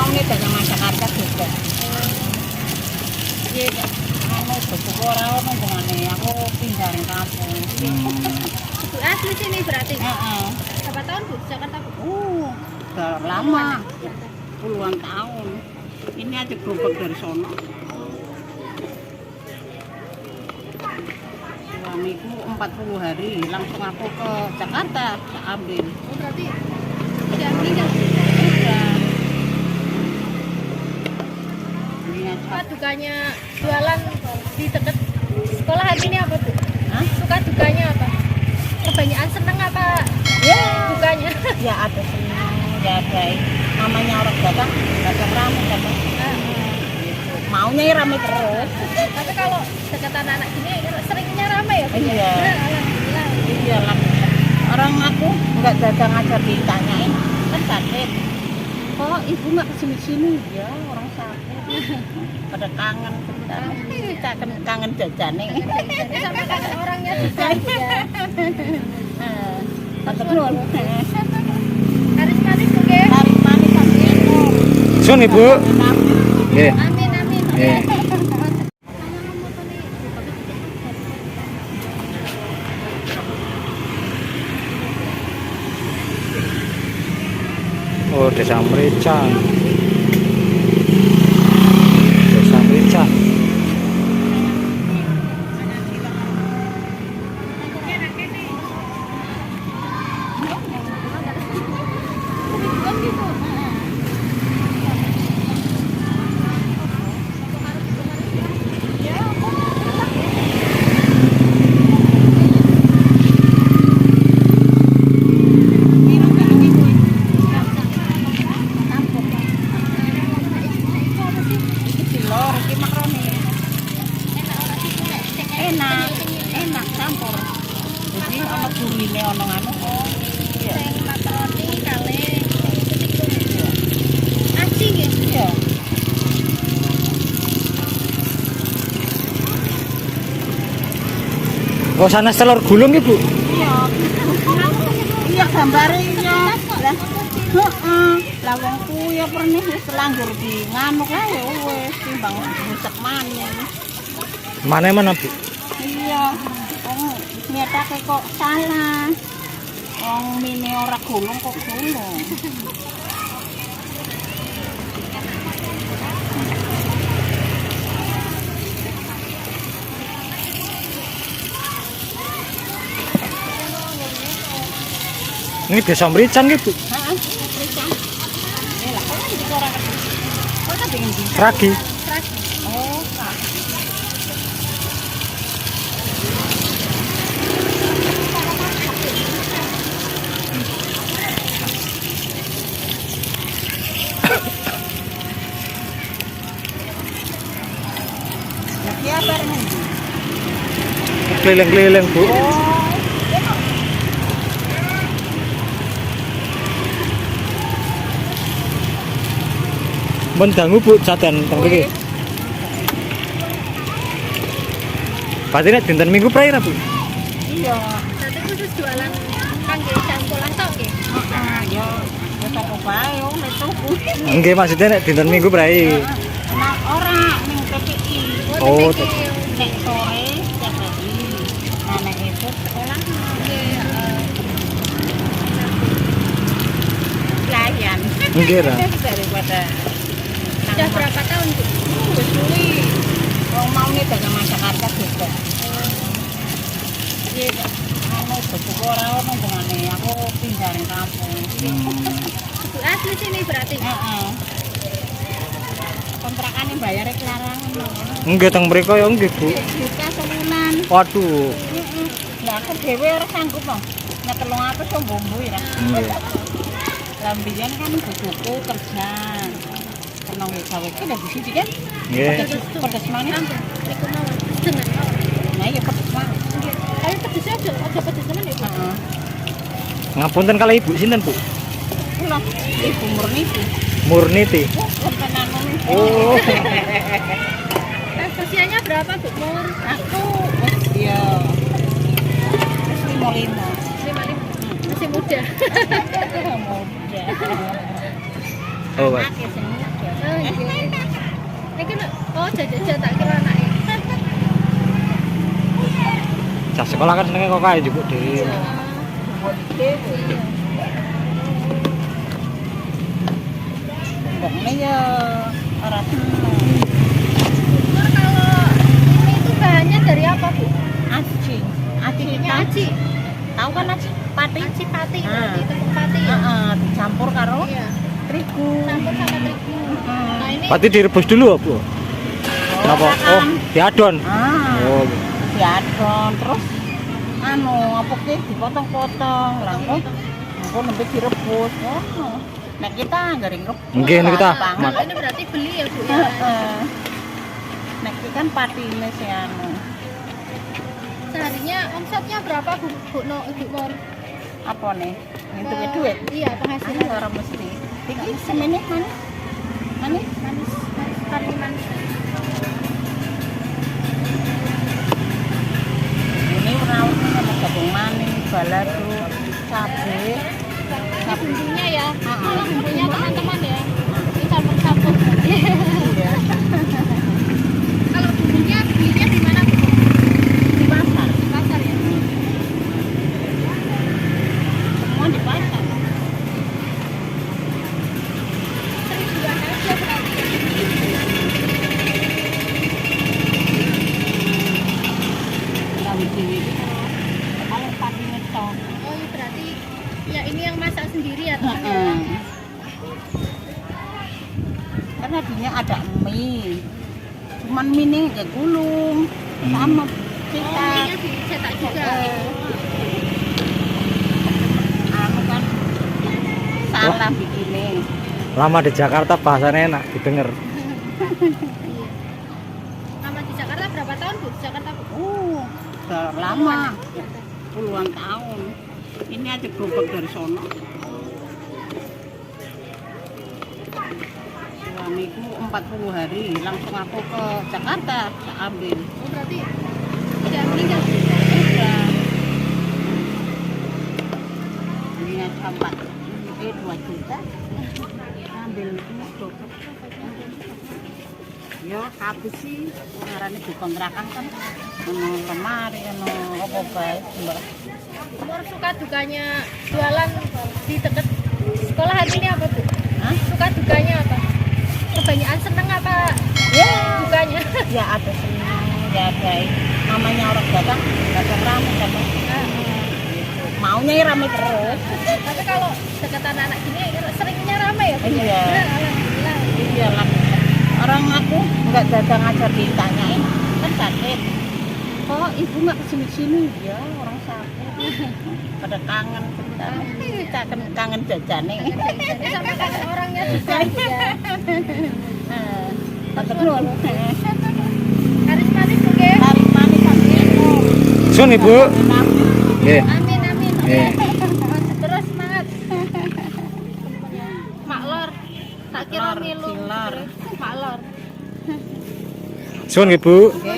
Mau nih dagang Jakarta juga. Iya, anu bojoku ora ono hubungane, aku pindah ning kampung. Ibu asli sini berarti. Heeh. Berapa tahun, Bu, di Jakarta, Bu? Udah lama, puluhan tahun. Ini aja gerobak dari sono. Suamiku 40 hari langsung aku ke Jakarta, tak ambil. Oh, berarti udah meninggal. Udah. Ini aja. Apa dukanya jualan di dekat sekolahan ini apa, Bu? Hah? Suka dukanya apa? Kebanyakan seneng apa Ya, dukanya? ya ada senang, ya ada namanya orang dagang, dagang rame dagang. Gitu. Maunya ya rame terus. Tapi kalau dekat anak-anak gini seringnya rame ya, Bu? Iya. Nah, alhamdulillah. Iya lah. Orang aku nggak dagang aja ditanyain, kan sakit. Kok ibu nggak kesini-sini? Ya orang sakit. Pada kangen sebentar. Kangen kangen jajane. Jadi sama kangen orangnya juga, Bu, ya. Matur nuwun. Laris manis, Bu, nggih. Laris manis sampeyan. Sun Ibu. Nggih. Amin, amin. Nggih. Oh, Desa Mrican. Desa Mrican. Iki cilor, iki makaroni. Enak, enak campur. Jadi ana gurine ana anu kok. Iya. Sing makaroni kalih aci nggih. Iya. Oh, sanes telur gulung iki, Bu. Iya. Iya gambare iya. Lah, heeh. Lah wong kuwi ya pernah wis langgur di ngamuk ae wis timbang rusak maneh. Mana mana, Bu? Iya. Wong nyetake kok salah. Wong mine ora gulung kok gulung. Ini Desa Mrican iki, Bu. Heeh, Mrican. Eh lah kok iki ora ngerti. Kok tak pengen di? Ragi. Oh, Kak. Lah ki apa arep ngendi? Keliling-keliling, Bu. Oh, Mun dangu, Bu, jadan teng mriki. Berarti nek dinten Minggu prei ra, Bu? Iya. Berarti khusus jualan kangge cah sekolah tok nggih. Heeh, ya ya toko bae wong nek tuku. Nggih, maksudnya nek dinten Minggu prei. Nah, ora ning TPI. Oh, TPQ. Nek sore TPI. Nah, nek esuk sekolah Nggih, heeh. pelayan. Nggih ra. Daripada Sudah berapa tahun, Bu? Wis suwi. Wong mau nih dagang Jakarta juga. Iya, anu bojoku ora ono hubungane, aku pindah ning kampung. Ibu asli sini berarti. Heeh. Kontrakane bayare kelarangan. Nggih teng mriko ya nggih, Bu. Juta sebulan. Waduh. Heeh. Lah aku dhewe ora sanggup kok. Nek 300 yo mbombo ya. Nggih. Lah mbiyen kan bojoku kerja. Kena gawe ki lagi siji kan? Nggih. Pedes pedes manis. Niku mawon. Seneng mawon. Nah iya pedes manis. Nggih. Tapi pedesnya aja pedes temen ya, Bu. Heeh. Ngapunten kalih Ibu sinten, Bu? Kula Ibu Murniti. Murniti. Wonten anu. Oh. Usianya berapa, Bu Mur? Aku wis ya wis 55. 55. Masih muda. Muda. Oh, Pak. Akeh sing muda. Ini kan oh jajan tak kira anaknya. Cah sekolah kan senengnya kok kae jupuk dhewe. Buat dhewe. Wongnya ya ora seneng. Nur, kalau ini itu bahannya dari apa, Bu? Aci. Aci Bikinnya kan? aci. Tahu kan aci? Pati. Aci pati Ah. berarti tepung pati ya. Heeh, dicampur karo Iya. terigu. Campur sama terigu. Heeh. Nah, ini Berarti direbus dulu ya, Bu? Kenapa? Oh, diadon. Ah, Oh, diadon terus anu apa ki dipotong-potong lah kok engko nembe direbus ngono. Nek kita garing rebus. Nggih, nek kita. gampang. Kalau ini berarti beli ya, Bu ya. Heeh. Nek iki kan patine sing anu. Seharinya omsetnya berapa, Bu? Bu No, Ibu Mor? Apa nih? Ngitunge duit. Iya, Anu penghasilan. ora mesti. Iki semene manis. Manis. Manis, manis, paling manis. Ini rawuhnya sama jagung manis, balado, cabe. Ini bumbunya ya. Ah. Ini bumbunya teman-teman ya. Ini campur-campur. Iya. Kalau bumbunya belinya di mana, Bu? Di pasar. Di pasar ya. Semua di pasar. Seribuan aja berarti. Gawe dhewe iki kalau patine tok. Oh, iya berarti ya ini yang masak sendiri ya, teman ya. Heeh. Karena tadinya ada mie. Cuman mie ini nggak gulung sama Oh, kita. mie-nya dicetak juga. Heeh. Anu kan salah bikinnya. Lama di Jakarta bahasanya enak didengar. Iya. Lama di Jakarta berapa tahun, Bu? Di Jakarta, Bu? Udah lama, puluhan tahun. Ini aja gerobak dari sono. Suamiku 40 hari langsung aku ke Jakarta tak ambil. Oh, berarti tidak meninggal, Bu? Udah. Ini aja 4, ini 2 juta. Ambil ini gerobak. Ya kabeh sih, ngarane dikontrakan kan ono lemari, ono apa bae, Mbak. Umur suka dukanya jualan di dekat sekolah hari ini apa, Bu? Hah? Suka dukanya apa? Kebanyakan seneng apa Ya, dukanya? ya ada senang, ya ada namanya orang dagang, dagang rame dagang gitu. Maunya ya rame terus. Tapi kalau dekat anak-anak gini seringnya rame ya, Bu? Iya. Alhamdulillah. Iya lah. Orang aku nggak dagang aja ditanyain, kan sakit. Kok ibu nggak kesini-sini? Ya orang sakit. Pada kangen ceritanya. Kangen kangen jajane. Jadi sampai kangen orangnya juga, Bu ya. Matur nuwun. Laris manis, Bu, nggih. Laris manis sampeyan. Sun Ibu. Nggih. Amin amin. Nggih. Terus semangat. Maklor. Tak kira Maklor, milu. cilor. Maklor. Sun Ibu. Oke.